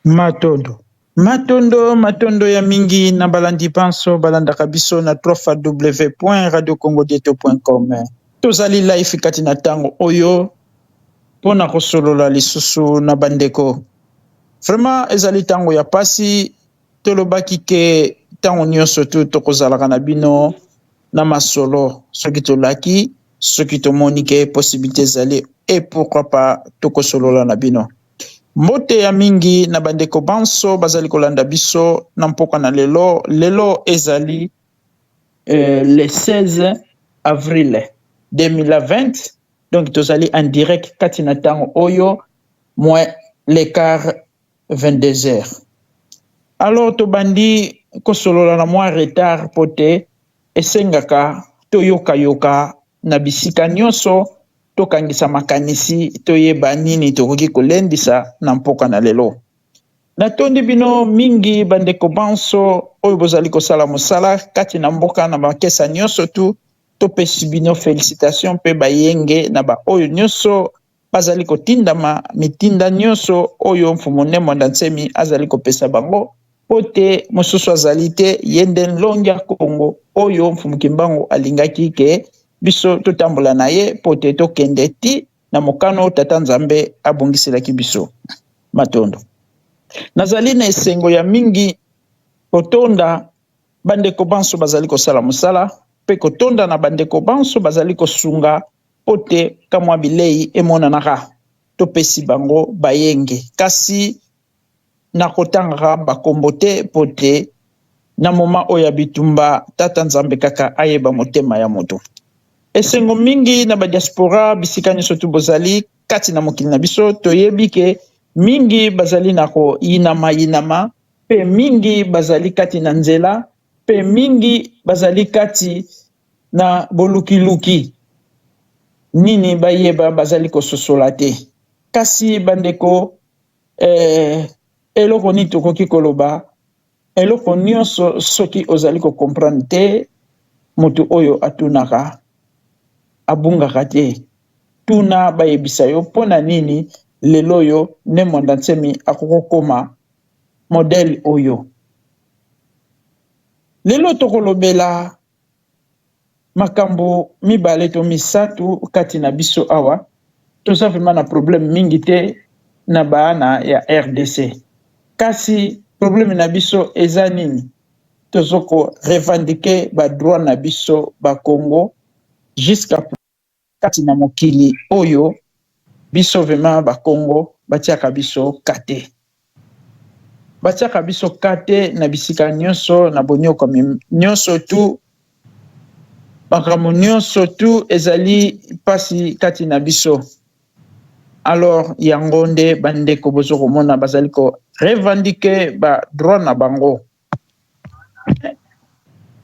Matondo. Matondo, matondo ya mingi na balandi banso balandaka biso na www.radiocongodietto.com. Tozali live kati na ntango oyo mpo na kosolola lisusu na bandeko. Vraiment ezali ntango ya pasi, tolobaki ke ntango nyonso tu tokozalaka na bino na masolo soki tolaki, soki tomoni ke possibilité ezali et pourquoi pas tokosolola na bino. Mbote ya mingi na bandeko banso bazali kolanda biso na mpoka na lelo. Lelo ezali le 16 avril 2020, donc tozali en direct kati na ntango oyo moins le quart 22 heures. Alors tobandi kosolola na mwa retard po te esengaka toyokayoka na bisika nyonso, tokangisa makanisi, toyeba nini tokoki kolendisa na mpoka na lelo. Natondi bino mingi bandeko banso oyo bozali kosala mosala kati na mboka na makesa nyonso tu. Topesi bino félicitation mpe bayenge na baoyo nyonso bazali kotindama mitinda nyonso oyo Mfumu Ne Mwanda Nsemi azali kopesa bango, po te mosusu azali te, ye nde nlongi ya Kongo oyo Mfumu Kimbangu alingaki ke biso totambola na ye po te tokende ti na mokano Tata Nzambe abongiselaki biso. Matondo. Nazali na esengo ya mingi kotonda bandeko banso bazali kosala mosala mpe kotonda na bandeko banso bazali kosunga po te kamwa bilei emonanaka, topesi bango bayenge. Kasi nakotangaka bakombo te po te na moma oyo ya bitumba Tata Nzambe kaka ayeba motema ya moto. Esengo mingi na ba diaspora bisika nyonso tu bozali kati na mokili na biso, toyebi ke mingi bazali na koyinama yinama mpe mingi bazali kati na nzela mpe mingi bazali kati na bolukiluki nini bayeba bazali kososola te. Kasi bandeko, eloko nini tokoki koloba? Eloko nyonso soki ozali kocomprendre te, moto oyo atunaka abungaka te. Tuna bayebisa yo mpona nini lelo oyo Ne Mwanda Nsemi akokokoma modèle oyo. Lelo tokolobela makambo mibale to misato kati na biso awa. Toza vraiment na problème mingi te na baana ya RDC, kasi problème na biso eza nini? Tozo ko revendiquer ba droit na biso ba Congo jusqu'à kati na mokili oyo. Biso vraiment ba Congo batiaka biso kate, batiaka biso kate na bisika nyonso, na bonyokomi nyonso tu, makambo nyonso tu ezali mpasi kati na biso. Alors yango nde bandeko bozo komona bazali ko revendiquer ba droit na bango.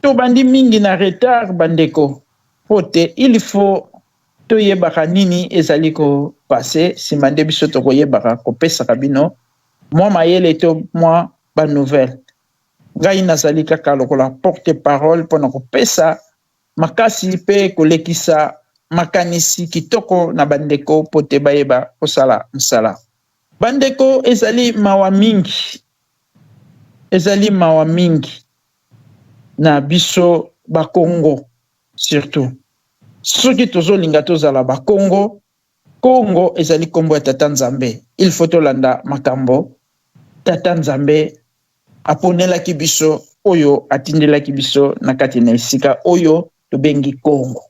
Tobandi mingi na retard bandeko, po te il faut toyebaka nini ezali kopase, nsima nde biso tokoyebaka kopesaka bino mwa mayele to mwa ba nouvelle. Ngai nazali kaka lokola porte parole mpona kopesa makasi mpe kolekisa makanisi kitoko na bandeko po te bayeba kosala mosala. Bandeko, ezali mawa mingi, ezali mawa mingi na biso bakongo, surtout soki tozolinga tozala bakongo. Kongo ezali nkombo ya Tata Nzambe, il faut tolanda makambo Tata Nzambe aponelaki biso, oyo atindelaki biso na kati na esika oyo tobengi Kongo.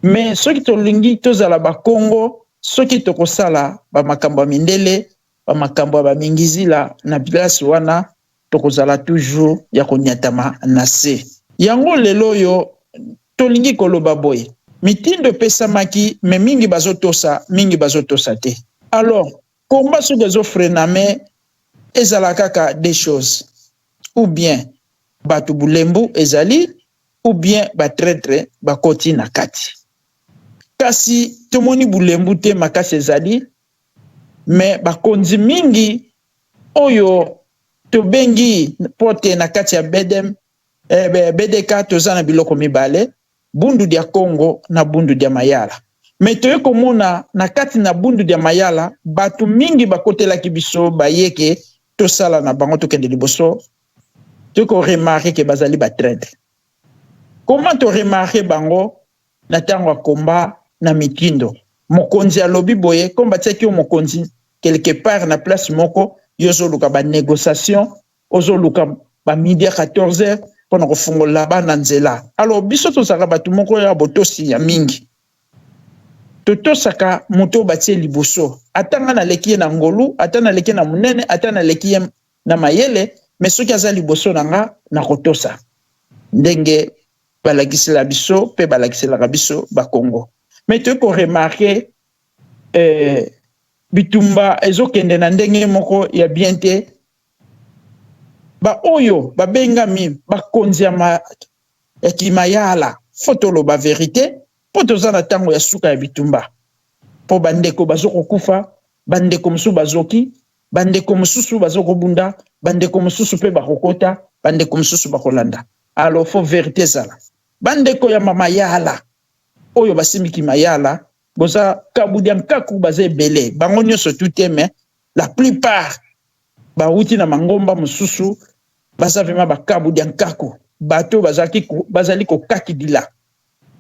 Me soki tolingi tozala bakongo, soki tokosala bamakambo ya mindele, bamakambo ya bamingizila na place wana, tokozala toujours ya konyatama na se. Yango lelo oyo tolingi koloba boye: mitindo epesamaki, me mingi bazotosa, mingi bazotosa te. Alors komba soki ezofrename, ezala kaka des choses: ou bien bato bulembu ezali, ou bien ba traître bakoti na kati. Kasi tomoni bulembu te makasi ezali, me bakonzi mingi oyo tobengi po te na kati ya BDM, BDK, toza na biloko mibale: Bundu dia Congo na Bundu dia Mayala. Me toye komona na kati na Bundu dia Mayala bato mingi bakotelaki biso bayeke. Tosala na bango, tokende liboso. Tokoremarquer ke bazali batraître. Comment toremarquer bango? Na ntango ya komba na mitindo, mokonzi alobi boye, comme batiaki yo mokonzi quelque part na place moko, yo ozoluka banégociation, ozoluka bamidi ya 14 heures mpona kofungola bana nzela. Alors biso tozalaka bato moko ya botosi ya mingi, totosaka moto oyo batie liboso. Ata nga naleki ye na ngolu, ata naleki ye na monene, ata naleki ye na mayele, mais soki aza liboso na nga, nakotosa, ndenge balakisela biso mpe balakiselaka biso Bakongo. Mais toyei koremarquer bitumba ezokende na ndenge moko ya bien te. Baoyo babengami bakonzi ya kimayala, faut toloba vérité, mpo toza na ntango ya suka ya bitumba, mpo bandeko bazokokufa, bandeko mosusu bazoki, bandeko mosusu bazokobunda, bandeko mosusu mpe bakokota, bandeko mosusu bakolanda. Alors faut vérité ezala. Bandeko ya mamayala oyo basimbiki mayala, boza kabudi ya nkaku, baza ebele, bango nyonso tu te, mais la plupart bawuti na mangomba mosusu, baza vraiment bakabudi ya nkaku, bato bazali kokakidila.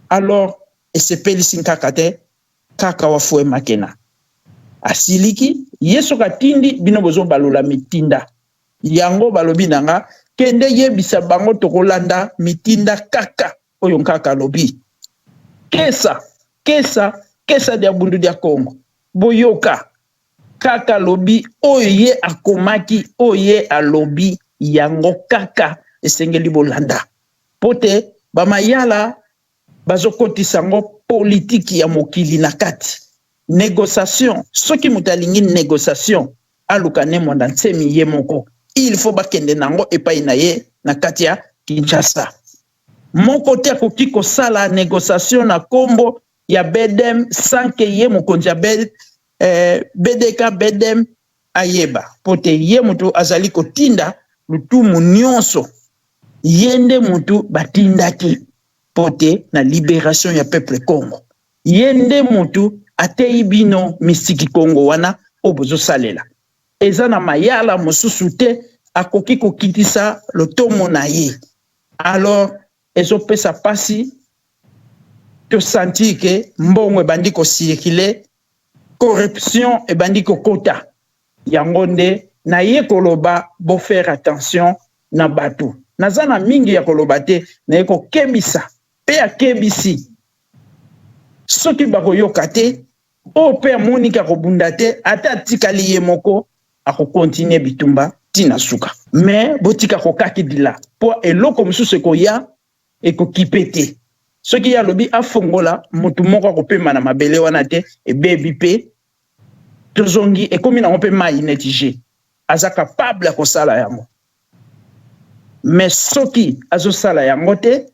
Alors esepelisi kaka te, kaka Wafue Makena asiliki ye. Soki atindi bino, bozobalola mitinda yango. Balobi na nga: kende yebisa bango, tokolanda mitinda kaka oyo nkaka alobi. Kesa kesa kesa dia bundu dia Kongo, boyoka kaka alobi oyo ye akomaki, oyo ye alobi, yango kaka esengeli bolanda, mpo te bamayala bazokotisa yango politiki ya mokili na kati. Négociation, soki moto alingi négociation, aluka Ne Mwanda Nsemi ye moko. Il faut bakende nango epai na ye na kati ya Kinshasa. Moko te akoki kosala négociation na nkombo ya BDM sans que ye mokonzi ya BDK BDM ayeba, mpo te ye moto azali kotinda lutumu nyonso. Ye nde motu batindaki mpo te na libération ya peuple Congo. Ye nde motu ateyi bino misiki Congo wana oyo bozosalela. Eza na mayala mosusu te akoki kokitisa lotomo na ye. Alors ezopesa mpasi, tosentir ke mbongo ebandi kocirculer, corruption ebandi kokota. Yango nde naye koloba, bofaire attention na bato. Naza na mingi ya koloba te, naye kokebisa mpe akebisi. Soki bakoyoka te, oyo mpe amoniki akobunda te, ata atikali ye moko, akocontinuer bitumba ntina suka. Mais botika kokakidila, mpo eloko mosusu ekoya, ekokipe te. Soki ye alobi afongola, motu moko akopema na mabele wana te, ebebi mpe tozongi, ekomi nango mpe mai neti je. Aza capable ya kosala yango, mais soki azosala yango te,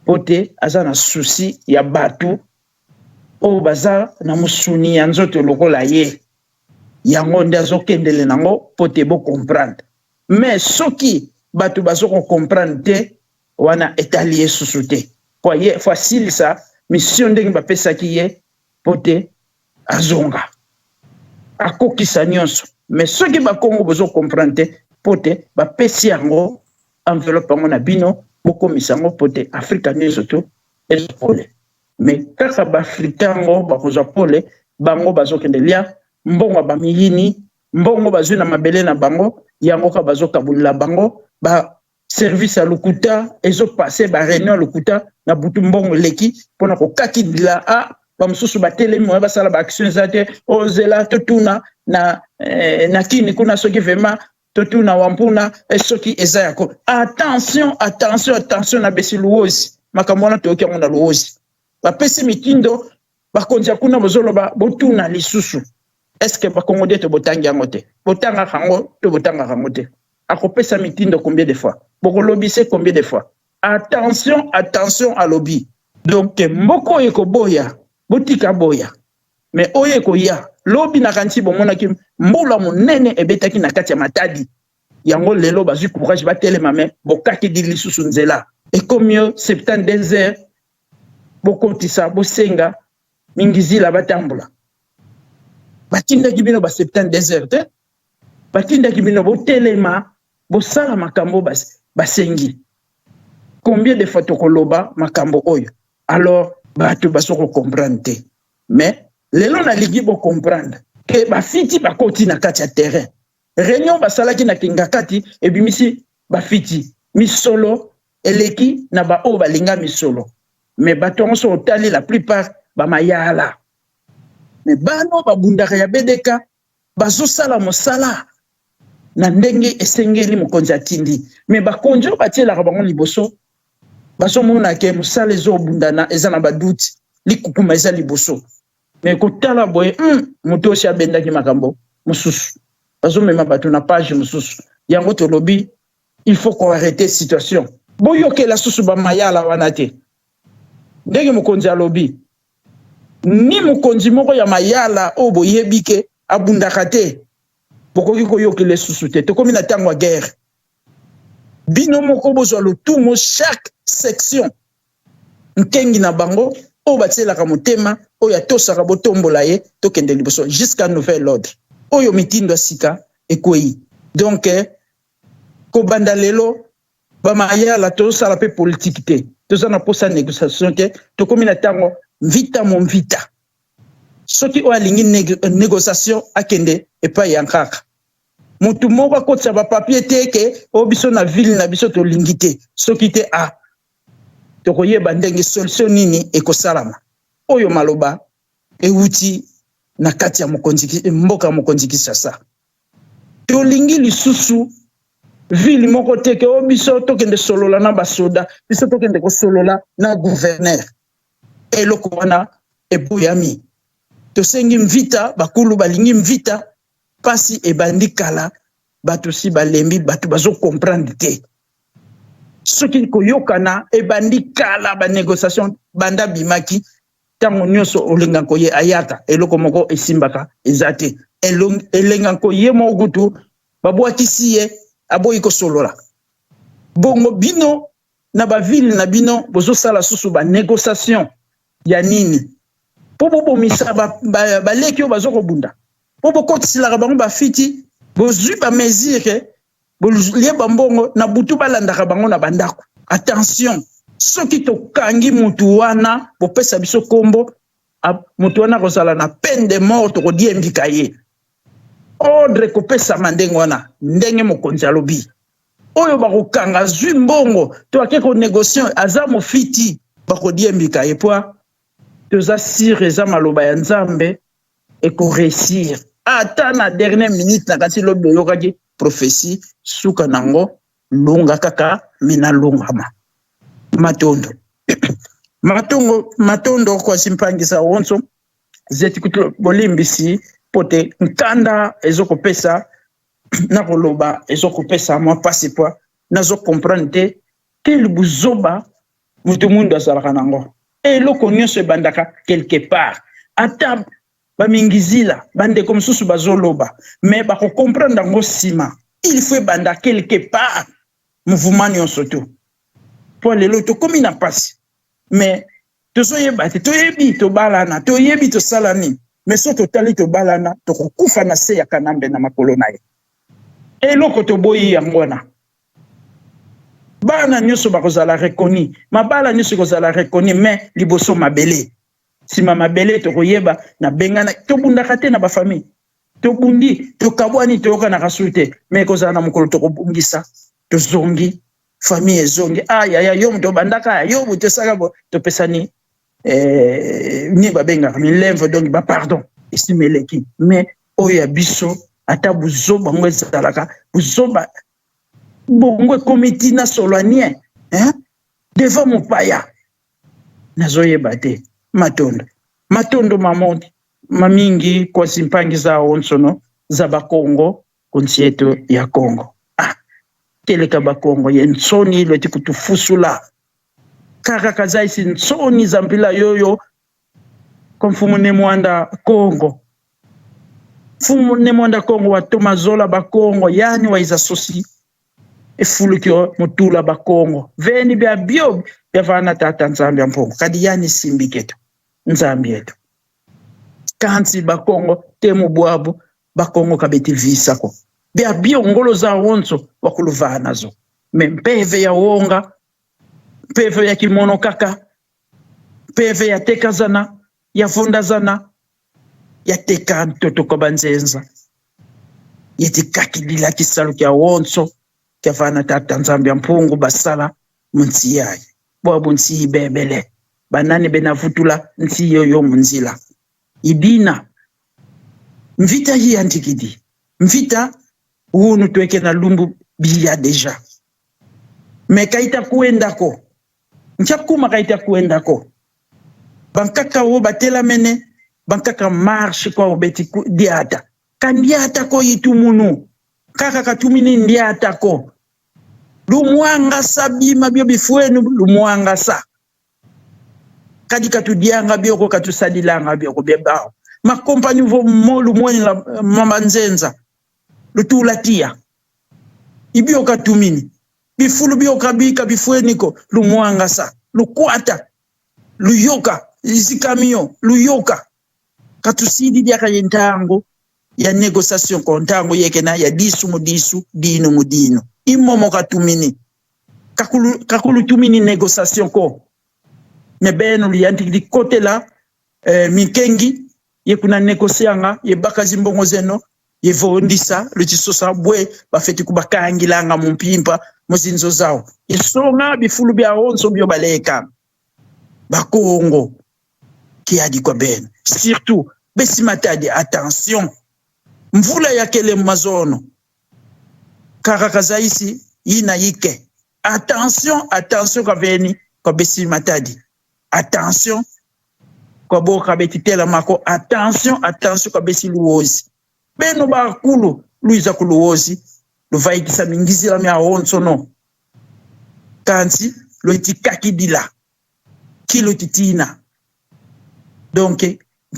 mpo te aza na souci ya bato oyo baza na mosuni ya nzoto lokola ye. Yango nde azokendele nango, mpo te bocomprendre. Mais soki bato bazokocomprendre te, wana etali ye susu te, po ye faut asilisa mission ndenge bapesaki ye, mpo te azonga akokisa nyonso. Mais soki Bakongo bozocomprendre te, mpo te bapesi yango enveloppe yango na bino, bokomisa yango mpo te Afrika nyonso to eza pole. Mais kaka baafricain yango bakozwa pole, bango bazokende lia mbongo ya bamiyini, mbongo bazwi na mabele na bango, yango kaka bazokabulela bango. Ba service ya lokuta ezopasser, baréunion ya lokuta na butu, mbongo eleki mpona kokakidila. A bamosusu batelemi, moya basala baaction eza te. Ozela totuna na kini kuna, soki vraiment totuna wampuna, soki eza yako. Attention, attention, attention na besi Luozi. Makambo wana toyoki yango na Luozi, bapesi mitindo. Bakonzi ya kuna bozoloba botuna lisusu. Est-ce Bakongo te botangi yango te? Botangaka yango to botangaka yango te? Akopesa mitindo combien de fois? Bokolobise combien de fois? Attention, attention, alobi. Donc mboka oyo ekoboya, botika boya, mais oyo ekoya lobi, nakanisi bomonaki mbula monene ebetaki na kati ya Matadi. Yango lelo bazwi courage, batelema. Mais bokakidi lisusu nzela, ekomi yo 72 heures, bokotisa, bosenga mingizila batambola. Batindaki bino ba 72 heures te. Batindaki bino botelema, bosala makambo basengi. Combien de fois tokoloba makambo oyo? Alors bato bazo ko comprendre te. Mais lelo nalingi bo comprendre ke bafiti bakoti na kati ya terrain. Réunion basalaki na Kingakati ebimisi bafiti. Misolo eleki na ba oyo balinga misolo. Mais bato yango so otali, la plupart bamayala. Mais bano babundaka ya BDK bazosala mosala na ndenge esengeli mokonzi atindi. Mais bakonzi oyo batielaka bango liboso bazomona ke mosala ezobundana, eza na baduti, likukuma eza liboso. Mais kotala boye, moto osi abendaki makambo mosusu, bazomema bato na page mosusu. Yango tolobi il faut koarrêter situation. Boyokela susu bamayala wana te. Ndenge mokonzi alobi, ni mokonzi moko ya mayala oyo boyebi ke abundaka te, bokoki koyokela lisusu te. Tokomi na ntango ya guerre. Bino moko bozwa lotumo, chaque section nkengi na bango oyo batielaka motema, oyo atosaka, botombola ye, tokende liboso jusqu'à nouvel ordre. Oyo mitindo ya sika ekwei. Donc kobanda lelo, bamayala tozosala mpe politike te, toza na mposa négociation te. Tokomi na ntango mvita mo mvita. Soki oyo alingi négociation, akende epai ya nkaka. Motu moko akotisa bapapier te ke oyo biso na ville na biso tolingi te. Soki te, a tokoyeba ndenge solution nini ekosalama. Oyo maloba ewuti na kati ya mokonzi mboka, mokonzi Kinshasa. Tolingi lisusu ville moko te ke oyo biso tokende solola na basoda, biso tokende kosolola na gouverneur. Eloko wana eboyami. Tosengi mvita, bakulu balingi mvita. Mpasi ebandi kala, bato si balembi, bato bazocomprendre te. Soki koyokana ebandi kala, banégociation banda bimaki, ntango nyonso olinga koye ayaka, eloko moko esimbaka eza te. Elenga koye moko kutu babwakisi ye, aboyi kosolola. Bongo bino na baville na bino bozosala susu banégociation ya nini? Mpo bobomisa baleki oyo baza kobunda, mpo bokotiselaka bango bafiti, bozwi bamesure, bolie bambongo na butu, balandaka bango na bandako. Attention, soki tokangi mutu wana, bopesa biso kombo motu wana, kozala na peine de mort, tokodiembika ye. Ordre kopesama ndenge wana, ndenge mokonzi alobi. Oyo bakokanga zwi mbongo to ake konégocier, aza mofiti, bakodiembika ye. Po toza sûr, eza maloba ya Nzambe, ekoréussir ata na dernière minute. Na kasi lobi oyokaki prophétie, suka nango lunga kaka mina lungama. Matondo, matongo, matondo kwasi mpangisa wonso zeti kutu bolimbisi po te nkanda ezokopesa na koloba, ezokopesa mwa mpasi, po nazocomprendre te tel buzoba moto mundu azalaka nango. Eloko nyonso ebandaka quelque part. Ata bamingizila, bandeko mosusu bazoloba, mais bakocomprendre yango nsima. Il faut ebanda quelque part, mouvement nyonso to mpo lelo tokómi na mpasi, mais tozoyeba te. Toyebi tobalana, toyebi tosala nini, mais so totali tobalana, tokokufa na se ya Kanambe na makolo na ye. Eloko toboyi yango wana. Bana nyonso bakozala reconnu, mabala nyonso ekozala reconnu, mais liboso mabele, nsima mabele tokoyeba na bengana. Tobundaka te na bafamille, tobundi, tokabwani, toyokanaka su te, mais ekozala na mokolo tokobungisa, tozongi, famille ezongi. Ah yaya, yo moto obandaka, yo moto osaka bo, topesani nini babengaka milemve, donc bapardon, esima eleki. Mais oyo ya biso, ata buzoba ngo ezalaka buzoba bongo, ekomi ntina solo anien, hein? Devant mopaya, nazoyeba te. Matondo, matondo mamo mamingi kwasi mpangi za onsono za bakongo kunsi yetu ya Kongo. Ah, teleka bakongo ye nsoni ilo eti kutufusula kaka kazaisi nsoni za mpila yoyo kwa mfumu Ne Mwanda Kongo. Mfumu Ne Mwanda Kongo watomazola bakongo yani waiza sosi efulukio mutula bakongo veni bya bio byavana tata Nzambi ya mpongo kadi yani simbi ketu Nzambi yetu kansi bakongo te mubwabu bakongo kabeti visako. Bia bio ngolo za wonso wakuluvaa nazo. Me mpeve ya wonga, mpeve ya kimono kaka, mpeve ya tekazana, ya vundazana, ya teka ntoto kwa banzenza. Yeti kakidila kisalu kya wonso kya vana tata Nzambi ya mpungu basala munsi yayi. Bwa bunsi ibebele. Banani benavutula nsi yoyo munzila. Idina mvita hii antikidi. Mvita hunu tweke na lumbu biya deja. Me kaita kuendako. Nchakuma kaita kuendako. Bankaka wo batela mene, bankaka marche kwa obeti diata. Kandiata ko yitumunu. Kaka katumini ndiata ko. Lumwanga sabima bio bifuenu lumwanga sa. Kadi katudianga bioko katusadilanga bioko bebao. Makompani vo molu mweni la mama nzenza. Lutulatia. Ibio katumini. Bifulu bio kabika bifueniko lumwanga sa. Lukwata. Luyoka. Izikamio. Luyoka. Katusidi diaka yentango ya négociation kontango yekena ya disu mudisu dinu mudinu. Imomo katumini. Kakulu, kakulu tumini négociation ko. Me beno liyanti di côté là minkengi ye kuna négocianga ye bakazi mbongo zeno ye vondisa luchisosa bwe bafeti kubakangilanga mumpimpa muzinzo zao. Ye songa bifulu bya onso byo baleka. Bakongo kiadi kwa beno. Surtout besimatadi attention. Mvula ya kele mazono. Kaka kazaisi yina yike. Attention, attention kwa beni kwa besimatadi. Attention kwa boka betitela mako. Attention, attention kwa besi luozi. Beno bakulu luiza kuluozi. Luvaikisa mingizila mya onso no. Kansi loitikakidila. Kilo titina. Donc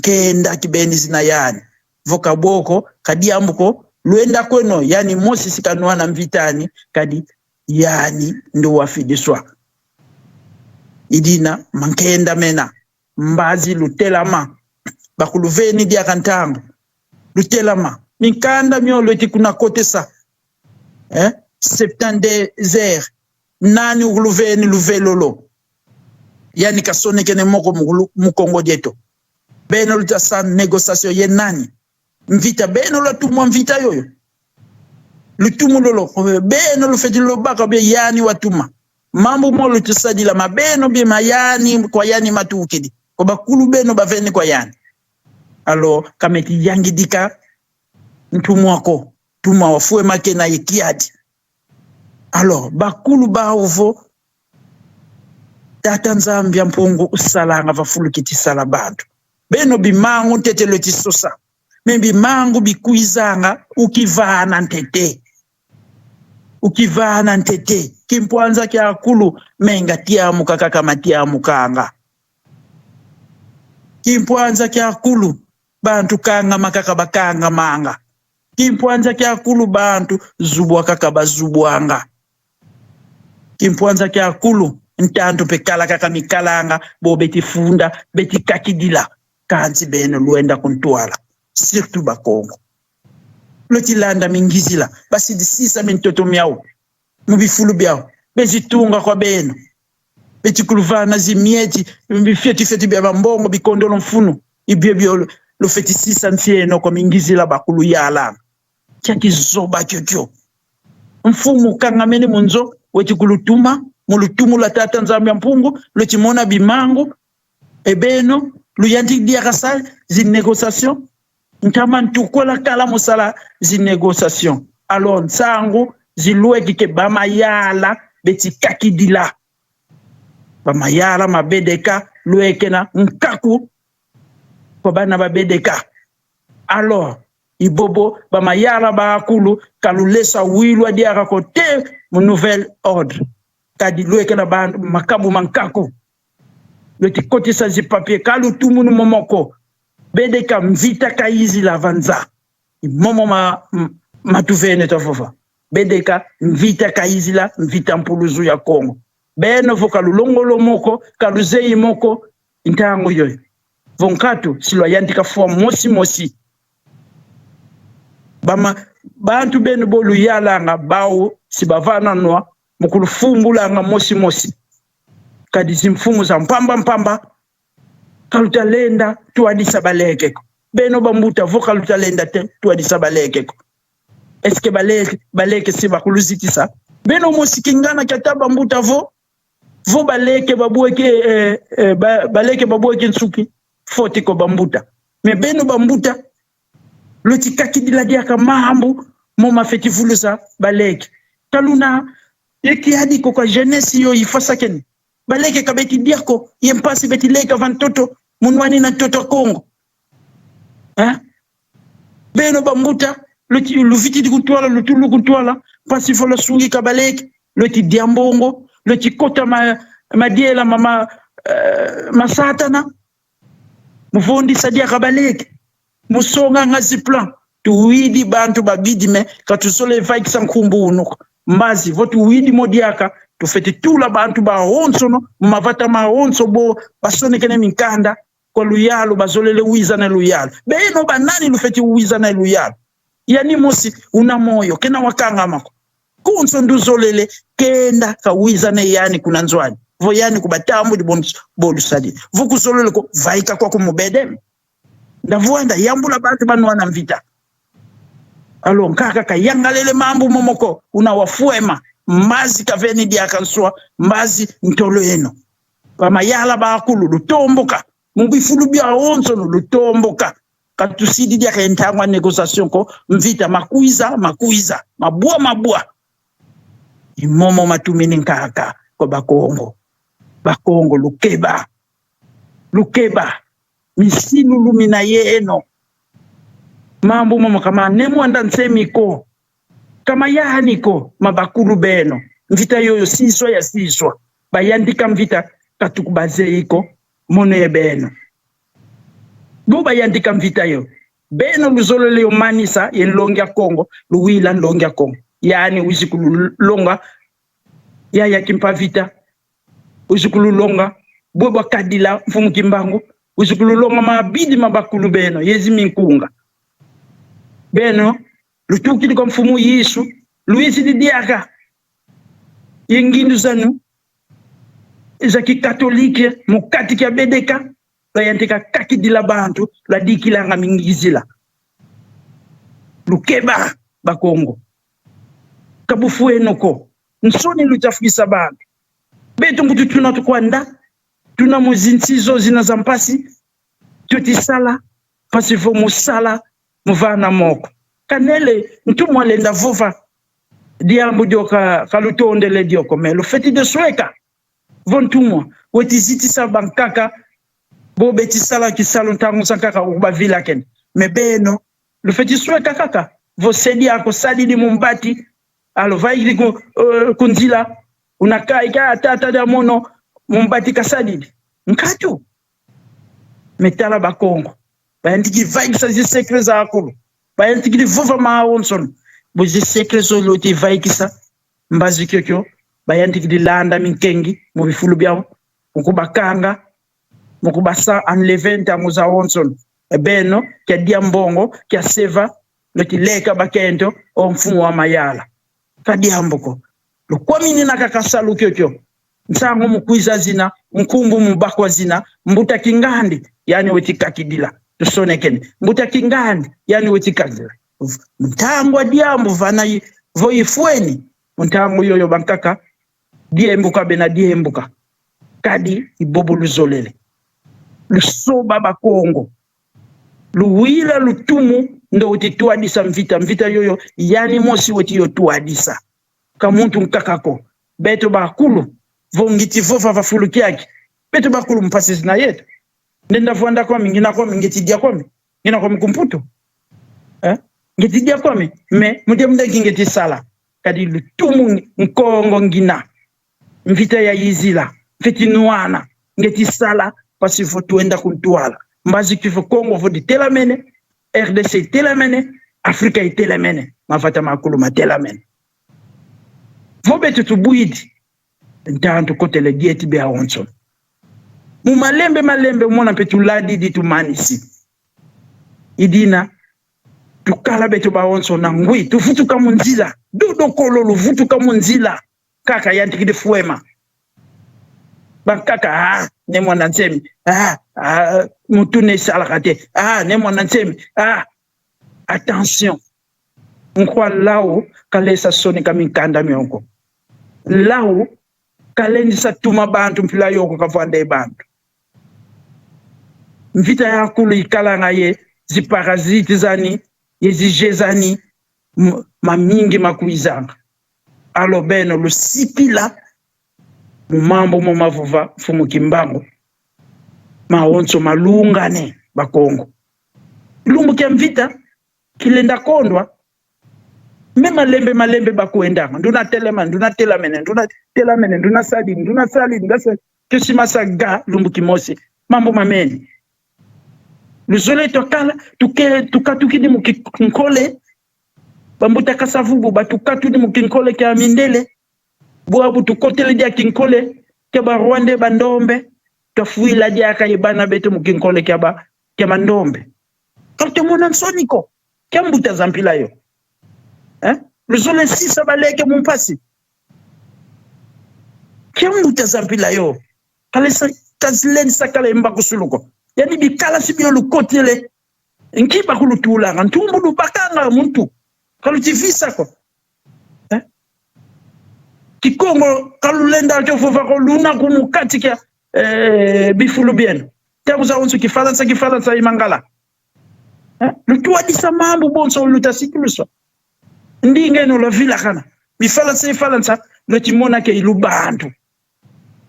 kenda kibeni zina yani. Voka boko kadiambuko luenda kweno yani mosi sikanwa na mvitani kadi yani ndo wafidiswa. Idina mankenda mena mbazi lutelama bakuluveni dia kantango lutelama minkanda miolo eti kuna kote sa 72 heures nani ukuluveni luvelolo yani kasonekene moko mukongo dieto beno lutasa négociation ye nani mvita beno latumwa mvita yoyo lutumu lolo beno lufeti lobaka bie yani watuma mambo mo lutusadila mabeno bie mayani kwa yani matukidi kwa bakulu beno baveni kwa yani alo kameti yangidika ntumwako tuma wafue makena yekiadi alors bakulu baovo tata Nzambi ya mpungu usalanga vafulukiti sala bantu beno bimangu ntete letisosa me bimangu bikuizanga ukivana ntete ukivana ntete kimpwanza kya akulu menga tiamuka kaka matiamukanga kimpwanza kya akulu bantu kanga makaka bakanga manga kimpwanza kya akulu bantu zubwa kaka bazubwanga kimpwanza kya akulu ntantu pe kala kaka mikalanga bo beti funda beti kakidila kanzi beno luenda kuntwala surtout bakongo lotilanda mingizila basidisisa mintoto miau mubifulu byao bezitunga kwa beno betikuluvana zimieti bifyetifyeti bya bambongo bikondolo mfunu ibyo byo lufetisisa ntieno kwa mingizila bakulu yalanga kyakizoba kyokyo mfumu kangamene munzo wetikulutuma mulutumu la tata Nzambi ya mpungu lwetimona bimangu ebeno luyandi diakasa zi négociation ntama ntukola kala musala zi négociation alors nsangu zilweki ke bamayala betikakidila bamayala mabedeka lweke na nkaku kwa bana babedeka alors ibobo bamayala bakulu kalulesa wilwa diaka ko te mu nouvel ordre kadi lweke na bantu makabu mankaku lwetikotisa zipapier kalutumunu momoko bedeka mvita kaizi lavanza momo ma matuvene tofova bedeka mvita kaizila mvita mpuluzu ya Kongo beno vo kalulongolo moko kaluzei moko ntango yoyo vonkatu silwa yandika fua mosi mosi bama Bantu benu boluyalanga bawu si bavana nwa mukulufumbulanga mosi mosi kadi zimfumu za mpamba mpamba kalutalenda tuadisa balekeko beno bambuta vo kalutalenda te tuadisa balekeko eske baleke baleke si bakuluzitisa beno mosi kingana kyata bambuta vo vo baleke babueke eh, eh, ba, baleke babueke nsuki foti ko bambuta me beno bambuta lotikakidila diaka mahambu mo mafeti vulusa baleke kaluna yekiadi ko kwa jeunesse yo ifasakene baleke kabeti diako ye mpasi beti leka vantoto munwani na ntoto Kongo hein? Beno bambuta luvitidi kutwala lutulu kutwala mpasi fola sungi kabaleke loti diambongo loti kota ma, madiela mama uh, masatana muvondisa diaka baleke musonga ngazi plan tuwidi bantu babidi me katusole vaikisa nkumbu unuka mbazi vo tuwidi modiaka tufeti tula bantu bahonso no mavata mahonso bo basonekene minkanda kwa luyalo bazolele wiza na luyalo beno banani lufeti wiza na luyalo yani mosi una moyo kena wakanga mako kunso nduzolele kenda kawiza na yani kuna nzwani vo yani kubatambu di bolusali vukuzolele ko vaika kwa kumubedem ndavuanda yambula bantu banwana mvita alo nkaka kayangalele mambu momoko una wafuema mbazi kaveni diakanswa mbazi ntolo eno bamayala bakulu lutomboka mubifulu bya onso lutomboka katusidi diaka entangwa négociation ko mvita makuiza makuiza mabwa mabwa imomo matumini nkaka ko bakongo bakongo lukeba lukeba misilulu na ye eno mambo momo kama nemwanda nsemiko kama yahaniko mabakulu beno mvita yoyo siswa ya siswa bayandika mvita katuku bazeiko mono ye beno bo bayandika mvita yo beno luzolole yo manisa ye nlongi ya Kongo luwila nlongi ya Kongo yani uzikululonga yaya kimpa vita uzikululonga bwe bwakadila mfumu kimbangu uzikululonga mabidi mabakulu beno yezi minkunga beno lutukili kwa mfumu Yesu luizi didiaka yengindu zanu ezaki katolike mukati kya bedeka bayandika kakidila bantu ladikilanga mingizila lukeba bakongo kabufu enoko nsoni lutafukisa bantu betu nkutu tuna tukwanda tuna muzinsizo zina za mpasi tutisala pasi vo musala muvana moko kanele ntumwa lenda vova diambu dioka kalutondele dioko me lufeti de sweka vo ntumwa wetizitisa bankaka bo betisala kisalo ntango sankaka ukubavila kene me beno lufeti sweka kaka vo sedi ako salili mumbati alo vaili ku, kunzila unakai ka tata da mono mumbati kasalili nkatu metala bakongo bayandiki vaikisa zisekre zakulu bayandiki livuva mawo nsono bozisekre zoloti vaikisa mbazi kyokyo bayandiki lilanda minkengi mu bifulu byabo mukubakanga mukubasa enlever ntango za onsono ebeno kya dia mbongo kya seva lotileka bakento o mfumu wa mayala kadiambuko lukwamini na kakasalu kyokyo nsango mukwiza zina nkumbu mubakwa zina mbuta kingandi yani wetikakidila tusonekene mbuta kingandi yani wetikakidila ntangwa diambu vana voifweni ntango yoyo bankaka diembuka bena diembuka kadi ibobo luzolele lusoba bakongo luwila lutumu ndo wetituadisa mvita mvita yoyo yani mosi weti yotuadisa kamuntu nkakako beto bakulu vongiti vova vafulukiaki beto bakulu mpasi zina yetu ndenda vwanda kwami ngina kwami ngetidia kwami ngina kwami kumputu eh? Ngetidia kwami me mude mude ngeti sala kadi lutumu nkongo ngina mvita ya yizila mfeti nuana ngeti sala pasi vo tuenda kuntwala mbazi kifo Kongo vo ditelamene RDC itelamene Afrika itelamene mavata makulu matelamene vo betu tubuidi ntantu kotele dieti be aonso mu malembe malembe mona mpe tuladi di tumanisi idina. Tukala beto baonso na ngwi tuvutuka munzila dodo kololo vutuka munzila kaka yantikidi fuema bakaka ah ne mwana nsemi ah, ah mutuna esalaka te ah ne mwana nsemi ah attention nkwa lau kalesa soni ka minkanda mionko lau kalendisa tuma bantu mpila yoko kavanda bantu mvita yakulu ikalanga ye ziparasite zani ye zijezani mamingi makuizanga alo beno lusipila mumambo mo mavuva mfumu Kimbangu maonso malungane bakongo lumbu kya mvita kilenda kondwa me malembe malembe bakuendanga nduna telema nduna telamene nduna telamene nduna sali nduna sali nduna sali tosimasa ga lumbu kimosi mambo mamene luzole twakala tuke tukatukidi mukinkole bambuta kasavubu batukatudi mukinkole kya mindele bwabu tukotele dia kinkole kya barwande bandombe twafuila diaka ye bana betu mukinkole kya ba kya bandombe katomona nsoniko kya mbuta zampila yo eh? Luzole nsisa baleke mumpasi kya mbuta zampila yo kalesa kazilendisa kala embakusuluko yani bikalasi byo lukotele nkiba kulutulanga ntumbu lubakanga muntu kalutivisako eh? Kikongo kalulenda kyofuva koluna kumukati kya bifulu bienu tangu za onso kifalansa kifalansa imangala eh? Lutuadisa mambu bonso lutasikiluswa ndingeno lovilakana mifalansa ifalansa lotimona ke ilubantu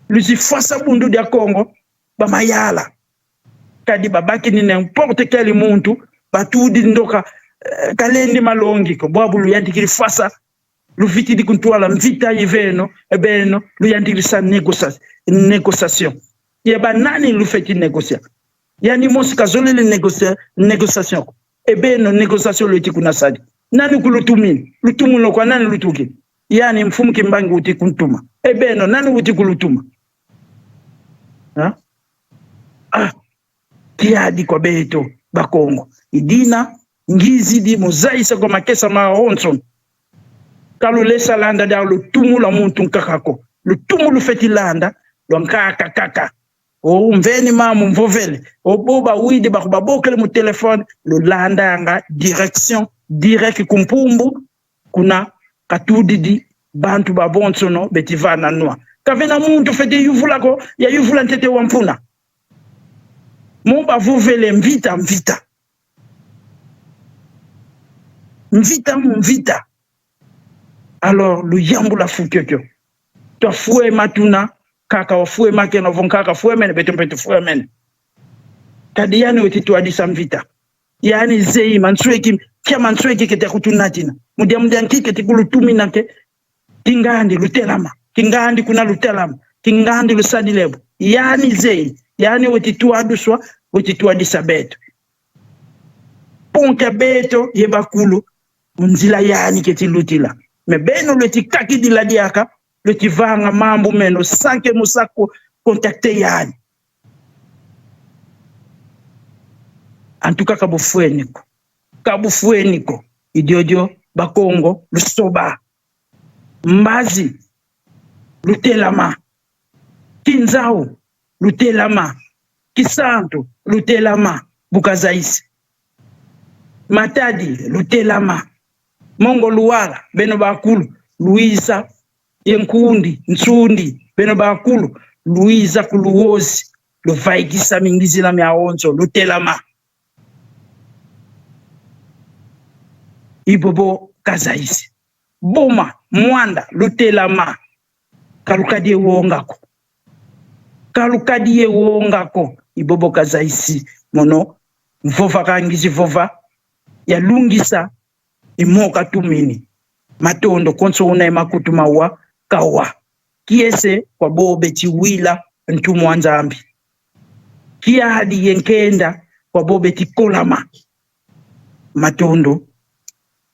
luzifasa bundu dia Congo bamayala kadi babaki ni n'importe quel muntu batudi ndoka kalendi malongi ko bwabu luyandikili fasa luvitidi kuntwala mvita iveno ebeno luyandikilisa négociation ya banani lufeti négocia yani mosi kazolele négociation ebeno négociation leti kuna sadi nani kulutumini lutumulo kwa nani lutuki yani mfumu Kimbangu uti kuntuma ebeno nani uti kulutuma ha? Ah, kiadi kwa beto bakongo idina ngizidi mozaisa kwa makesa maonso kalulesa landa da lutumula muntu nkakako lutumu lufeti landa lwankaka kaka o mveni mamu mvovele oboba widi bakubabokele mu telefone lulanda yanga direction direct kumpumbu kuna katudidi bantu babonsono betivana nwa kavena muntu fete yuvulako ya yuvula ntete wa mpuna mo bavuvele mvita mvita mvita mu mvita alors luyambula fukyokyo twafue matuna kaka wafue makena vonkaka fue mene beto mpeto fue mene kadi yani weti twadisa mvita yani zei mansueki kya mansueki kete kutunatina mudia mudia nkike tikulutumina ke kingandi lutelama kingandi kuna lutelama kingandi lusadilebo yani zei yani weti twaduswa weti twadisa beto ponka beto ye bakulu munzila yani keti lutila me beno leti kakidila diaka leti vanga mambu meno sanke musako contacte yani en tout cas kabufueniko kabufueniko idiodio bakongo lusoba mbazi lutelama kinzau lutelama kisantu lutelama bukazaisi matadi lutelama mongo luwala beno bakulu luiza yenkundi nsundi beno bakulu luiza kuluwozi luvaikisa mingizila myaonzo lutelama ibobo kazaisi boma mwanda lutelama kalukadi ewongako kalukadi ewongako ibobo kazaisi mono mvova kangizi vova yalungisa imoka tumini matondo konso una emakutu mawa kawa kiese kwa bobe chiwila ntumwa nzambi kiadi yenkenda kwa bobe tikolama matondo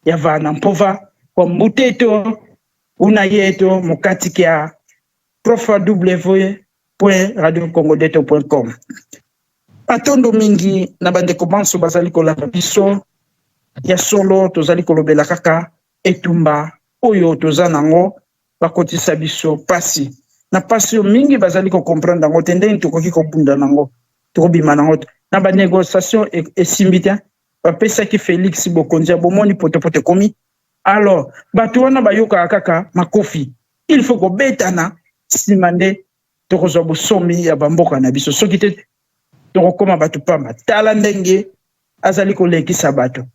yavana mpova kwa mbuteto una yeto mukati kya www.radiocongodeto.com. Matondo mingi na bandeko banso bazali kolanda biso. Ya solo, tozali kolobela kaka etumba oyo toza nango. Bakotisa biso pasi na pasi oyo mingi bazali kocomprendre yango te, ndenge tokoki kobunda nango, tokobima nango na banégociation. Esimbi te. Bapesaki Félix bokonzi ya bomoni potopoto ekomi. Alors bato wana bayokaka kaka makofi. Il faut kobetana, nsima nde tokozwa bosomi ya bamboka na biso. Soki te, tokokóma bato pamba. Tala ndenge azali kolekisa bato,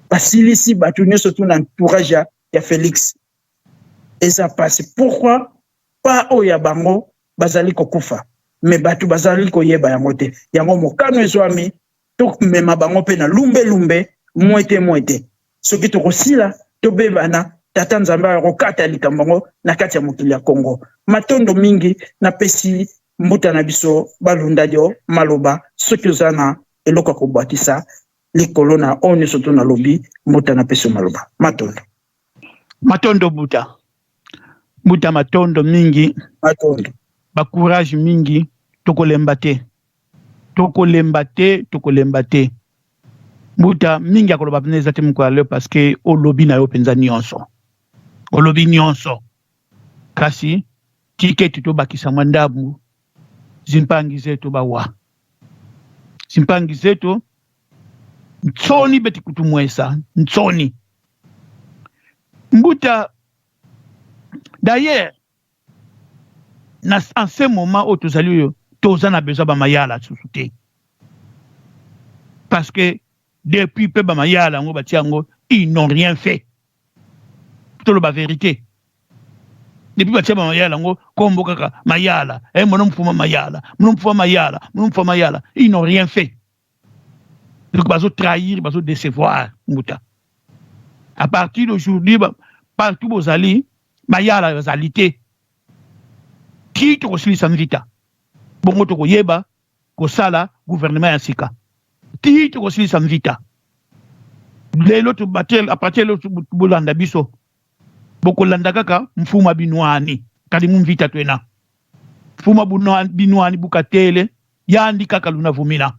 basilisi bato nyonso tu na entourage ya Félix. Eza pasi. Pourquoi pas oyo ya bango bazali kokufa? Me bato bazali koyeba yango te. Yango mokano ezwami, tomema bango mpe na lumbelumbe, mwete mwete. Soki tokosila, tobebana. Tata Nzambe akokata likambo yango na kati ya mokili ya Kongo. Matondo mingi. Napesi mbuta na biso Balunda dio maloba. Soki oza na eloko ya kobwakisa likolo na oyo nyonso to nalobi, mbuta, napesi yo maloba. Matondo. Matondo, buta. Mbuta, matondo mingi. Matondo. Bacourage mingi. Tokolemba te, tokolemba te, tokolemba te. Mbuta, mingi akoloba mpenza eza te mokolo ya lelo, parce que olobi na yo mpenza nyonso, olobi nyonso. Kasi tiketi tobakisa mwa ndambu. Zimpangi zetu bawa, zimpangi zetu ntsoni beti kutumwesa ntsoni. Mbuta, d'ailleurs na en ce moment oyo tozali oyo, toza na besoin bamayala susu te, parce que depuis mpe bamayala yango batia yango, ils n'ont rien fait. Toloba vérité, depuis batia bamayala yango, kombo kaka mayala e mono mfuma mayala, mono mfuma mayala, mono mfuma mayala, ils n'ont rien fait. Donc bazo trahir, bazo décevoir. Mbuta, à partir d'aujourd'hui, partout bozali, mayala bazali te. Ti tokosilisa mvita, bongo tokoyeba kosala gouvernement ya sika. Ti tokosilisa mvita lelo, à partir lelo, bolanda biso, bokolanda kaka mfuma binwani. Kadi mu mvita twena mfuma binwani bukatele yandi kaka luna vumina.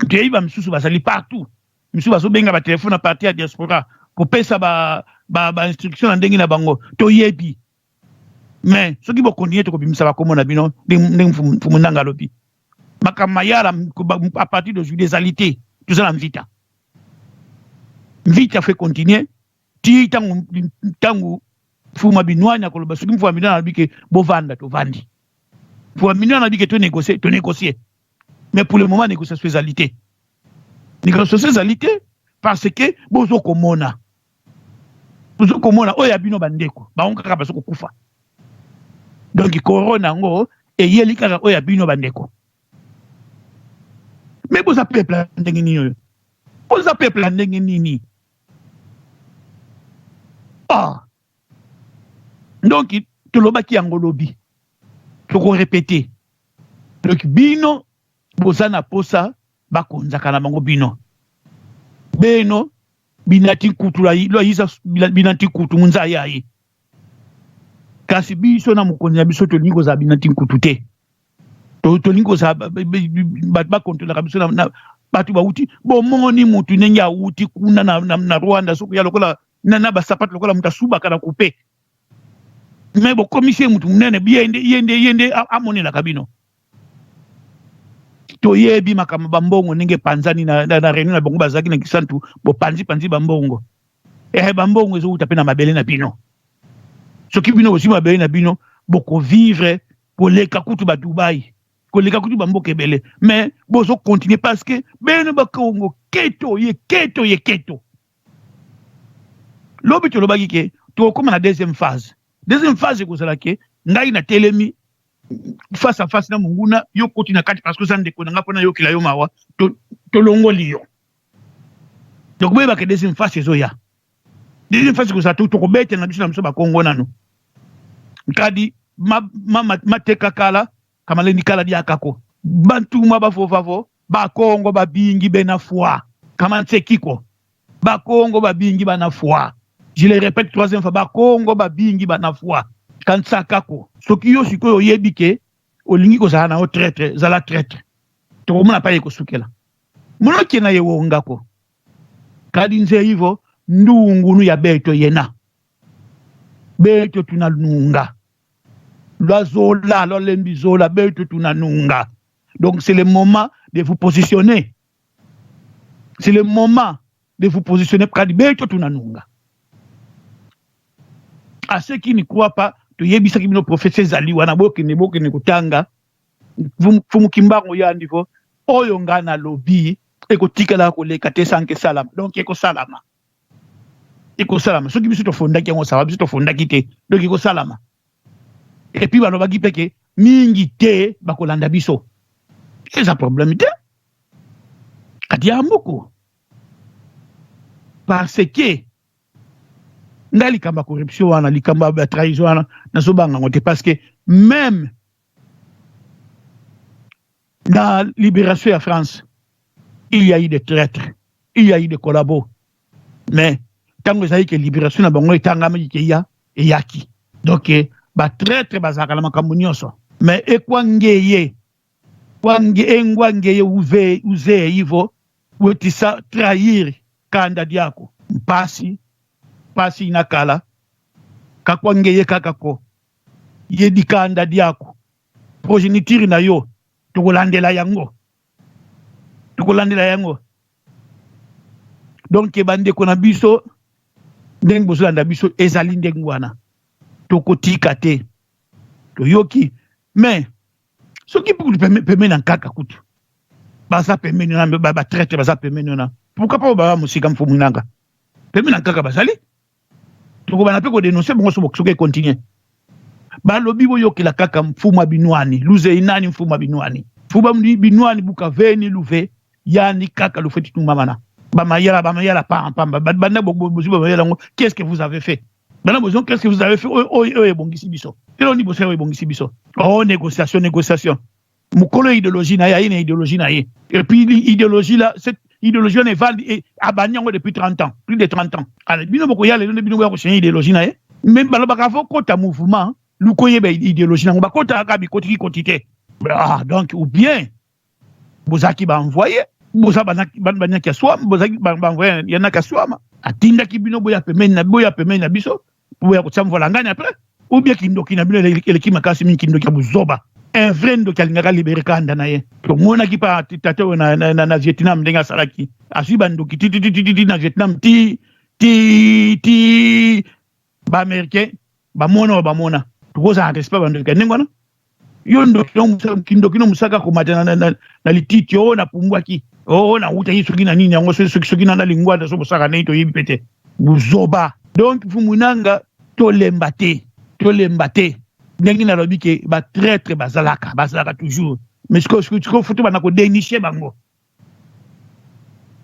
Toyebi bamisusu bazali partout, misusu bazobenga batelefone à partir ya diaspora kopesa ba instruction ba na ndenge na bango. Toyebi, mais soki bokontinue, tokobimisa bakombo na bino. Ndenge mfumu ndanga alobi, makambo mayala à partir d'aujourd'hui ezali te. Toza na mvita, mvita faut continuer ti ntango mfuma binwani akoloba. Soki mfuma binwani alobi ke bovanda, tovandi. Mfuma binwani alobi ke tonégocie, tonégocie. Mais pour le moment, négociation ezali te, négociation ezali te, parce que bozokomona, bozokomona oyo ya bino bandeko bango kaka bazo kokufa. Donc corona yango eyeli kaka oyo ya bino bandeko. Me boza peuple ya ndenge nini oyo? Boza peuple ya ndenge nini? Ah, donc tolobaki yango lobi, tokorépéter. Donc bino boza na posa bakonzaka na bango bino beno binati kutu lwayisa binati kutu munzaya ye. Kasi biso na mokonzi na biso, tolingi kozala binati nkutu te. Tolingi kozala bato bakontrolaka biso na bato bauti. Bomoni mutu ndenge awuti kuna na Rwanda, soki ya lokola na basapato lokola moto asubaka na kupe. Me bokomisi ye mutu monene, ye nde amonelaka bino. Toyebi makambo bambongo ndenge epanzani na réunion na bango bazalaki na Kisantu. Bopanzi-panzi bambongo, ehe, bambongo ezowuta mpe na mabele na bino. Soki bino bozwi mabele na bino, bokovivre koleka kutu badubai, koleka kutu bamboka ebele. Mais bozocontinue parce que beno bakongo keto ye keto ye keto. Lobi tolobaki ke tokokóma na deuxième phase. Deuxième phase ekozala ke ngai natelemi face à face na monguna, yo koti na kati parce que oza ndeko na nga, mpona yokela yo mawa, tolongoli yo. Donc boyebaka, deuxième phase ezoya. Deuxième phase ekozala tokobetela na biso na biso bakongo nanu. Nkadi mateka kala kamaleni kala diakako bantuma bafofafo bakongo babingi bena foi kama nsekiko bakongo babingi bana foi. Je le répète troisième fois, bakongo babingi bana foi kansakako. Soki yo sikoyo oyebi ke olingi kozala na yo traître, zala traître. Tokomona pa ye kosukela monokie na ye wongako. Kadi nze ivo ndungunu ya beto yena beto tunanunga lwazola lwalembi zola beto tunanunga. Donc c'est le moment de vous positionner, c'est le moment de vous positionner kadi beto tunanunga. À ceux qui ne croient pas, toyebisaki bino prophétie ezali wana, bokende bokende kotanga Mfumu Kimbangu ya ndiko oyo nga nalobi ekotikala koleka te sanke esalama. Donc ekosalama, ekosalama. Soki biso tofondaki yango sawa, biso tofondaki te, donc ekosalama. Et puis balobaki mpe ke mingi te bakolanda biso, eza problème te kati ya mbuku, parce que ngai likambo ya corruption wana, likambo ya trahison wana, nazobanga yango te, parce que même na libération ya France, il y a eu des traîtres, il y a eu des collabos, mais ntango ezali ke libération na bango etangamaki ke ya eyaki. Donc batraître bazalaka na makambo nyonso, mais ekwangeye kwange engwangeye uve uze ivo wetisa trahir kanda diako mpasi mpasi inakala kakwangeye kaka ko ye dikanda diako progéniture na yo tokolandela yango, tokolandela yango. Donc bandeko na biso, ndenge bozolanda biso ezali ndenge wana, tokotika te, toyoki. Mais soki kutu pembeni na nkaka kutu baza pembeni wana, batraître baza pembeni wana, pourquoi pas baba mosika? Mfumu nanga pembeni na nkaka bazali, tokobana mpe kodénoncer bango soki econtinue. Balobi boyokela kaka mfumu ya binwani luze inani, mfumu ya binwani, mfumu binwani bukaveni luve yani kaka lufeti tumamana bamayala bamayala pamba banda bozwi bamayala yango. Qu'est-ce que vous avez fait? Banda bozwi, qu'est-ce que vous avez fait? Oyo ebongisi biso elo ni boso oyo ebongisi biso. Oh, négociation, négociation, mokolo idéologie na ye, aye na idéologie na ye, et puis idéologie là, cette idéologie wana evandi, abandi yango depuis 30 ans, plus de 30 ans. Ale bino bokoya lelo nde bino boya kochange idéologie na ye. Mais balobaka fo kota mouvement luko oyeba idéologie nango, bakotaka kaka bikotiki koti te. Ah, donc ou bien bozalaki baenvoye, boza banyaki ya swama, bozalaki baenvoye ya naki ya swama, atindaki bino boya pembeni na boya pembeni na biso boya kotia mvola ngani après, ou bien kindoki na bino eleki makasi mingi, kindoki ya buzoba. Un vrai ndoki alingaka libere kanda na ye. Tomonaki mpa tata oyo na Vietnam ndenge asalaki, azwi bandoki tititititi na Vietnam ti ti ti baaméricain bamona oyo bamona. Tokozala respect bandoki ya ndenge wana. Yo ndoki, kindoki no mosaka komata na lititi oyo napumbwaki, oyo nawutaki soki na nini yango, soki soki na lingwanda so bosaka ndenge toyebi mpe te, buzoba. Donc mfumu nanga, tolemba te, tolemba te. Ndenge nalobi ke batraître bazalaka, bazalaka toujours, mais sikoyo faut tobanda kodénicher bango,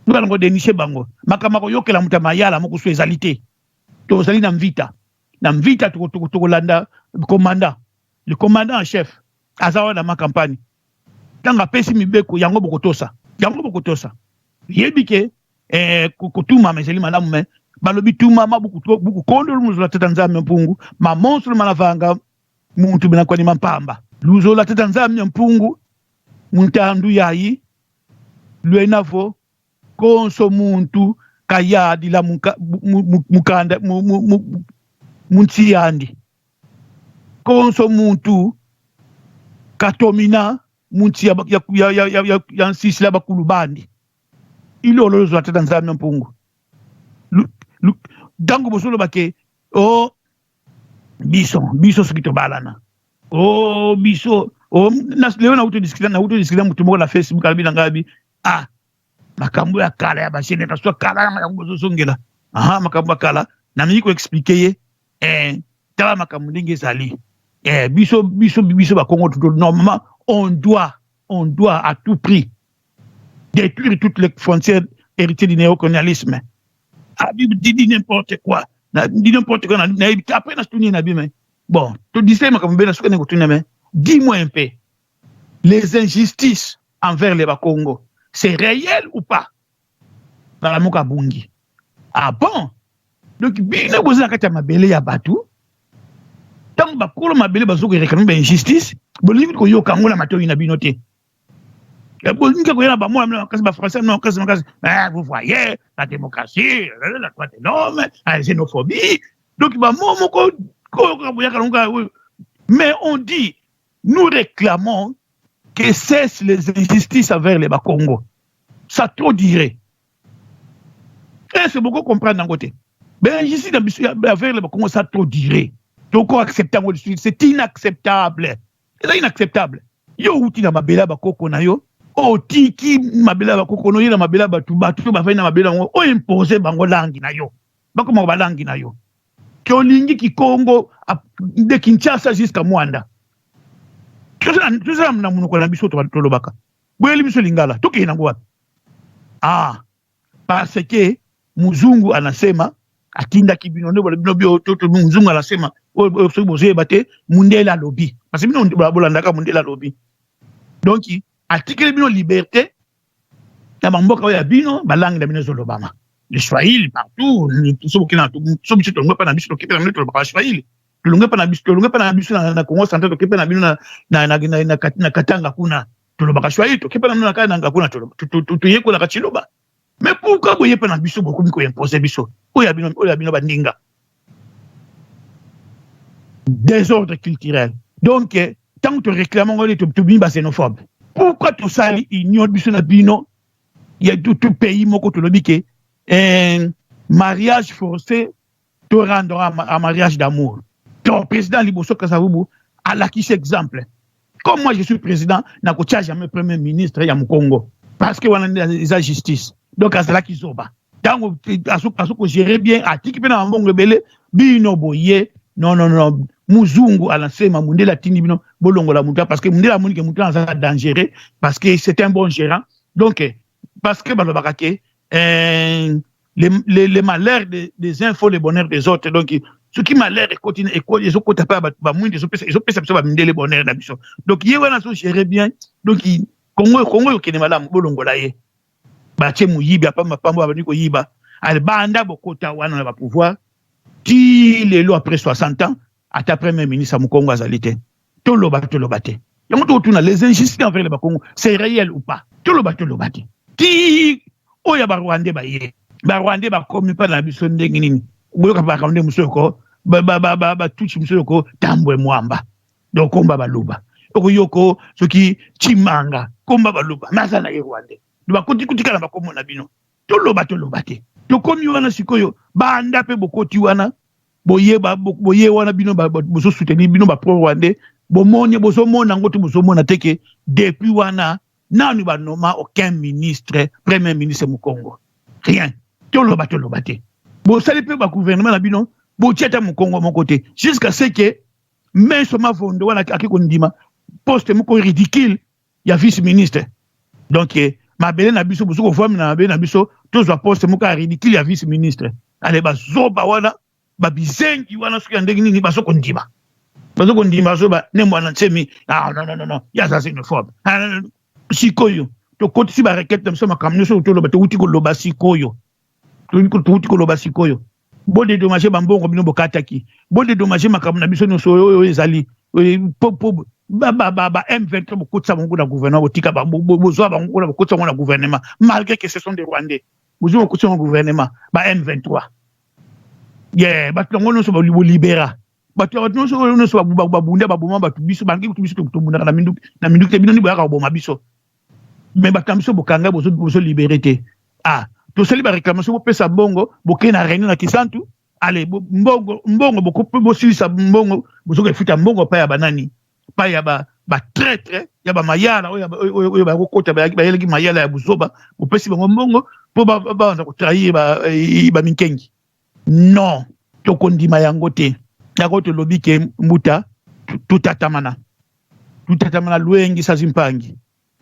tobanda kodénicher bango. Makambo akoyokela moto ya mayala moko so ezali te. Tozali na mvita, na mvita tokolanda commandant, le commandant en chef aza wana ma campagne. Ntango apesi mibeko yango, bokotosa yango, bokotosa. Yebi ke kotumama ezali malamu, me balobi tumama bukukondo luzola tata Nzambe mpungu mamonsolo malavanga muntu binakwani mpamba luzola tata Nzambe mpungu muntandu yayi lwenavo konso muntu kayadila mukanda munsi yandi konso muntu katomina munsi ya nsisi ya bakulu bandi ilolo lozwa tata Nzambe mpungu. Ntango bozoloba ke o biso biso soki tobalana o biso o lelo nauti discuter motu moko na Facebook, alobi na ngai abi ah, makambo ya kala ya bagénération ya kala yango bozozongela. Aha, makambo ya kala, nameki koexpliquer ye tala makambo ndenge ezali. Biso biso biso bakongo, normalement on doit à tout prix détruire toutes les frontières héritiers du néocolonialisme. Abi dit n'importe quoi, dit n'importe quoi. Nayebi après natuni na bi, mais bon, todiscuter makambo mbe na soki ndenge kotuna, mais dis-moi un peu, les injustices envers les Bakongo, c'est réel ou pas? Mbala moko abungi. Ah bon, donc bino boza na kati ya mabele ya bato, ntango bakolo mabele bazokoréclamer bainjustice, bolingi koyoka yango na matoi na bino te. Bolingi koya na bamwana makasi, bafrançais makasi makasi. Ah, vous voyez la démocratie, la droit de l'homme, la xénophobie, donc bamo moko boyaka nango. Mais on dit, nous réclamons que cessent les injustices envers les Bakongo. Ça trop dirait. Est-ce que beaucoup comprendre yango te? Bainjustice na biso envers les Bakongo, ça trop dirait. Toko accepte yango lisusu, c'est inacceptable, eza inacceptable. Yo outi na mabele ya bakoko na yo, otiki mabele ya bakoko na yo na mabele ya bato, bato oyo bafai na mabele yango, oimpose bango langi na yo, bakomaka balangi na yo. Tolingi Kikongo de Kinshasa jusqu'à Mwanda. Tozala na monoko na biso, tolobaka. Boyeli biso Lingala, tokende nango wapi? Ah, parce que muzungu anasema, atindaki bino nde bino bio. Muzungu anasema, soki bozoyeba te, mundele alobi, parce que bino bolandaka mundele alobi. Donc atikeli bino liberté na bamboka oyo ya bino, balangi na bino ezolobama, le swahili partout. So bokenda, so biso tolongwe mpa na biso, tokepe na bino, tolobaka swahili. Tolongwe mpa na biso, tolongwe mpa na biso na Congo Central, tokepe na bino na Katanga kuna, tolobaka swahili. Tokepe na bino na Kananga kuna, toyekolaka Tshiluba. Mais pourquoi boye mpe na biso bokomi koimpose biso oyo ya bino, oyo ya bino bandinga? Désordre culturel. Donc ntango toréclame ngo, tobimi baxénophobe. Pourquoi tosali union biso na bino ya tout pays moko? Tolobi ke mariage forcé to rendre un mariage d'amour. Donc président liboso Kasavubu alakisi exemple: comme moi je suis président, nakotia jamais premier ministre ya Mokongo, parce que wana eza justice. Donc azalaki zoba. Ntango azo kogérer bien, atiki mpe na bambongo ebele. Bino boye: non, non, non, muzungu anasema, mundele atindi bino bolongola mutu, parce que mundele amoni ke mutu aza dangereux, parce que c'est un bon gérant. Donc parce que balobaka ke les malheurs des uns font le bonheur des autres. Donc soki malheur ekoti, ezokota mpe bamwindu, ezopesa biso bamindele bonheur na biso. Donc ye wana azogérer bien, donc Kongo ekokende malamu, bolongola ye. Batie moyibi apamba pamba, babandi koyiba. Ale, banda bokota wana na bapouvoir ti lelo, après 60 ans, ata premier ministre ya Mokongo azali te. Toloba, toloba te. Yango tokotuna: les injustices envers les Bakongo, c'est réel ou pas? Toloba, toloba te. Ti oyo ya Barwandais baye, Barwandais bakomi mpa na biso ndenge nini? Boyoka Barwandais mosusu yoko Batutsi, mosusu yoko Tambwe Mwamba, donc komba Baluba. Okoyoko soki Chimanga, komba Baluba, mais aza na ye Rwandais. Bakoti kutikala bakombo na bino. Toloba, toloba te. Tokomi wana sikoyo, banda mpe bokoti wana, boye boye wana, bino bozosoutenir, bino bapro rwandais, bomoni, bozomona yango te, bozomona te ke depuis wana nanu banoma aucun ministre, premier ministre Mokongo, rien. Toloba, toloba te. Bosali mpe bagouvernement na bino, botia ata Mokongo moko te, jusqu'à ce que Meso Mavondo wana ake kondima poste moko ridicule ya vice ministre. Donc mabele na biso, bozo kovwami na mabele na biso, tozwa poste moko ya ridicule ya vice ministre. Ale, bazoba wana, babizengi wana, soki ya ndenge nini, bazo kondima, bazo kondima, bazoba ne mwana Nsemi. Ah, non, non, non, non, ye aza xénophobe. Ah, sikoyo tokotisi barequête na biso, makambo nyonso toloba, towuti koloba sikoyo, towuti koloba sikoyo: bodédommage bambongo bino bokataki, bodédommage makambo na biso nyonso oyo ezali po ba M23 bokotisa bango na gouvernement, botika, bozwa bango kuna, bokotisa bango na gouvernement malgré que ce sont des Rwandais. Bozwa, bokotisa bango gouvernement, ba M23 ye, bato yango nyonso bolibera bato, bato nyonso oyo nyonso babunda, baboma bato. Biso bangi kutu, biso tobundaka na minduki, na minduki te. Bino ndi boyaka koboma biso, mais bato na biso bokanga, bozolibere te. Ah, tosali baréclamation, bopesa mbongo, bokei na réunion na Kisantu. Ale, mbongo, mbongo bosilisa mbongo, bozoka efuta mbongo pa ya banani? Pa ya batraître ya bamayala oyo bakokota, bayelaki mayala ya buzoba. Bopesi bango mbongo mpo babanza kotrahir baminkengi. Non, tokondima yango te. Yango tolobi ke mbuta tutatamana, tutatamana lwengi sazi mpangi.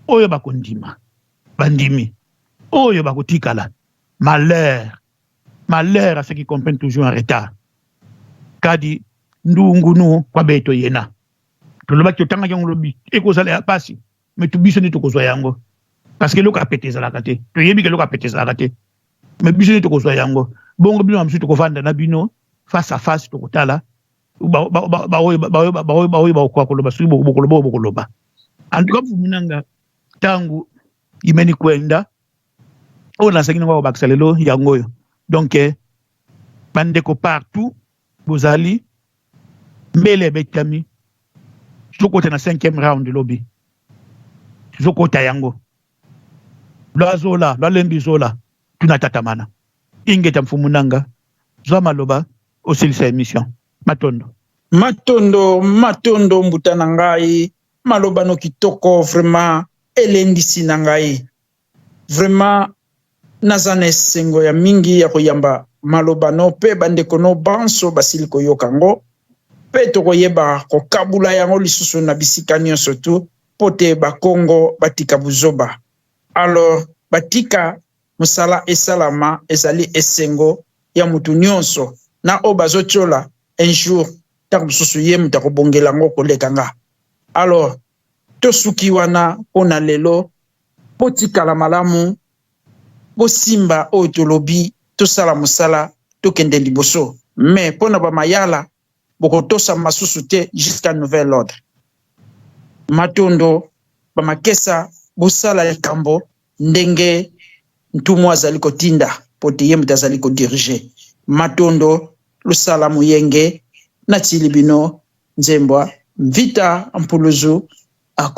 Oyo bakondima bandimi, oyo bakotikala, malheur, malheur à ceux qui comprennent toujours en retard. Kadi ndungunu kwa beto yena, tolobaki, totangaki yango, lobi ekozala ya pasi, mais to biso nde tokozwa yango, parce que eloko ya pete ezalaka te. Toyebi ke eloko ya pete ezalaka te, mais biso nde tokozwa yango. Bongo bino na biso tokovanda na bino face à face, tokotala baoyo bakoka koloba. Soki bokoloba, oyo bokoloba. En tout cas, mfumu nanga, ntango Imeni kwenda oyo nazangi nango kobakisa lelo yango oyo. Donc bandeko partout bozali, mbele ebetami, tozokota na cinquième round lobi, tozokota yango lwazola lwalembi zola tuna tatamana ingeta. Mfumu nanga, zwa maloba osilisa émission. Matondo. Matondo, matondo mbuta na ngai. Maloba no kitoko vraiment, elendisi na ngai vraiment. Naza na esengo ya mingi ya koyamba maloba no, mpe bandeko no banso basili koyoka yango, mpe tokoyeba kokabula yango lisusu na bisika nyonso tu, mpo te Bakongo batika buzoba. Alors batika mosala esalama. Ezali esengo ya mutu nyonso na oyo bazotiola. Un jour, ntango mosusu, ye moto akobongela yango koleka nga. Alors tosuki wana mpo na lelo. Botikala malamu, bosimba oyo tolobi, tosala mosala, tokende liboso. Mais mpo na bamayala, bokotosa masusu te jusqu'à nouvel ordre. Matondo bamakesa, bosala likambo ndenge ntumu azali kotinda, po te ye moto azali kodiriger. Matondo, lusala muyenge, natili bino nzembwa mvita mpuluzu ako.